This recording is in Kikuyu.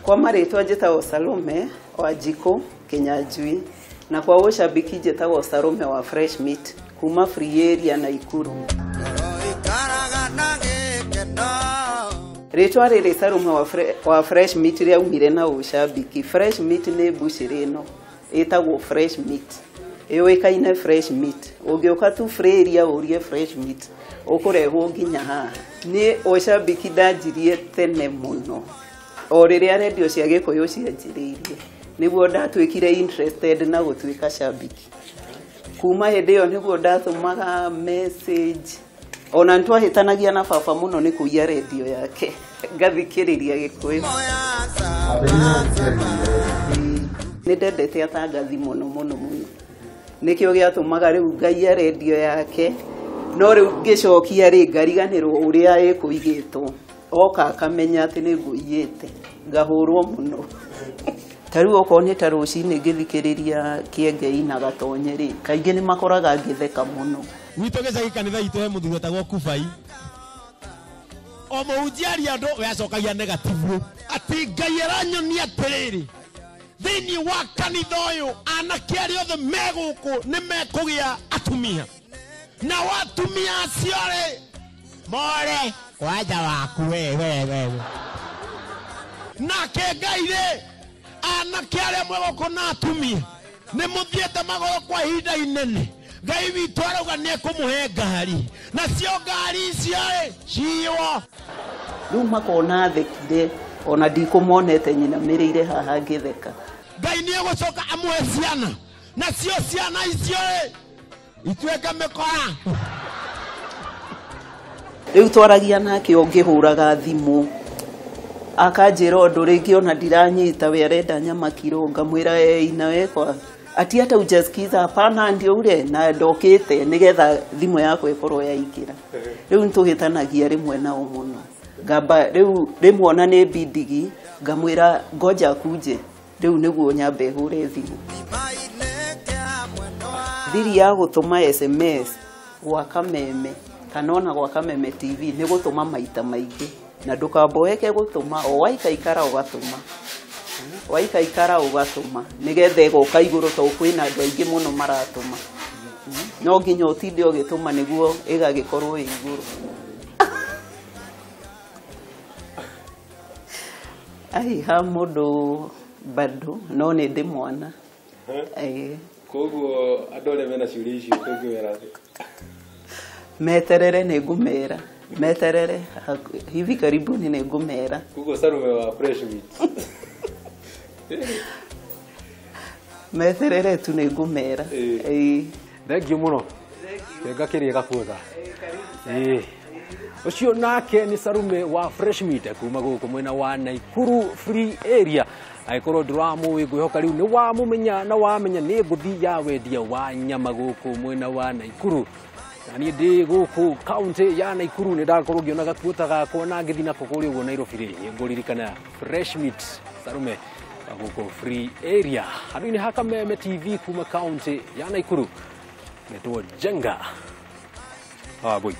Kwa marĩtwa njĩtagwo Salome wa Njikũ Kinyanjui, na kwa ũcambiki njĩtagwo Salome wa Fresh Meat kuma Free Area Naikuru. Rĩtwa rĩrĩ Salome wa Fresh Meat rĩaumire na ũcambiki. Fresh Meat nĩ mbucĩrĩ ĩno ĩtagwo Fresh Meat, ĩũĩkaine Fresh Meat. Ũngĩũka tu Free Area ũrie Fresh Meat ũkũrehwo nginya haha. Nĩ ũcambiki ndanjirie tene mũno, o rĩrĩa redio cia Gĩkũyũ cianjĩrĩirie nĩguo ndatuĩkire interested na gũtuĩka cambiki. Kuma hĩndĩ ĩyo nĩguo ndatũmaga message, ona nĩtwahĩtanagia na baba mũno nĩ kũiya redio yake ngathikĩrĩria Gĩkũyũ. Nĩ ndendete atangathi mũno mũno mũno, nĩkĩo gĩatũmaga rĩu ngaiya redio yake, no rĩu ngĩcokia rĩ ngariganĩrwo ũrĩa ĩkũigĩtwo, oka akamenya atĩ nĩ ngũiyĩte, ngahũrwo mũno. Ta rĩu okorwo nĩ ta rũcinĩ ngĩthikĩrĩria Kĩengei na Gatonye rĩ, kaingĩ nĩ makoraga ngĩtheka mũno. Gwitũ gĩcagi kanitha itũ he mũthuri wetagwo Kubai, o mũhunjia aria andũ we acokagia negative, atĩ Ngai aranyonia atĩrĩrĩ, thĩinĩ wa kanitha ũyũ anake arĩa othe me gũkũ nĩ mekũgĩa atumia, na atumia acio rĩ more kwanja waku we we we. Nake Ngai rĩ, anake arĩa mwe gũkũ na atumia nĩ mũthiĩte magũrũ kwa ihinda inene, Ngai witũ arauga nĩ ekũmũhe ngari, nacio ngari icio rĩ ciiywo. Rĩu makona thekire ona ndikũmonete nyinamĩrĩire haha ngĩtheka. Ngai nĩ egũcoka amũhe ciana, nacio ciana icio rĩ ituĩke mĩkora. Rĩu twaragia nake o ngĩhũraga thimũ, akanjĩra ũndũ rĩngĩ ona ndiranyita, we arenda nyama kiro, ngamwĩra ĩĩ na wekwa ati hata hujasikiza, hapana ndio ule na ndokĩte nĩgetha thimũ yakwa ĩkorwo yaingĩra. Rĩu nĩtũhĩtanagia rĩmwe nao mũno, ngamba rĩu rĩmwe ona nĩ bindigi ngamwĩra ngoja akuje, rĩu nĩguo nyambe hũre thimũ. Thiri ya gũtũma SMS gwa Kameme kana ona gwa Kameme TV nĩ gũtũma maita maingĩ, na ndũkamboeke gũtũma, o waikaikara ũgatũma, waikaikara ũgatũma nĩgetha ĩgoka igũrũ, tondũ kwĩna andũ aingĩ mũno maratũma, no nginya ũtinde ũgĩtũma nĩguo ĩgagĩkorwo ĩ igũrũ. Ai ha mũndũ bado no nĩ ndĩ mwana. Koguo andũ arĩa mena ciũria icio tũngĩwĩra atĩa? Meterere nĩ ngũmera, meterere hivi karibuni nĩ ngũmera. Koguo Salome wa Fresh Meat meterere tu nĩ ngũmera. Thank you mũno, ngakĩrĩa gakuotha. Ũcio nake nĩ Salome wa Fresh Meat kuma gũkũ mwena wa Naikuru Free Area. Angĩkorwo ndũramũĩ ngwĩhoka rĩu nĩ wamũmenya, na wamenya nĩ ngũthi ya wendia wa nyama gũkũ mwena wa Naikuru. Na niĩ ndĩ gũkũ kaunti ya Naikuru nĩ ndakorwo ngĩona gakuota gakwa na ngĩthiĩ nako kũrĩa ũguo Nairobi rĩ, nĩ ngũririkana Fresh Meat Salome wa gũkũ Free Area. Handũ-inĩ ha Kameme TV kuma kaunti ya Naikuru, ngetwo Jenga Wambui.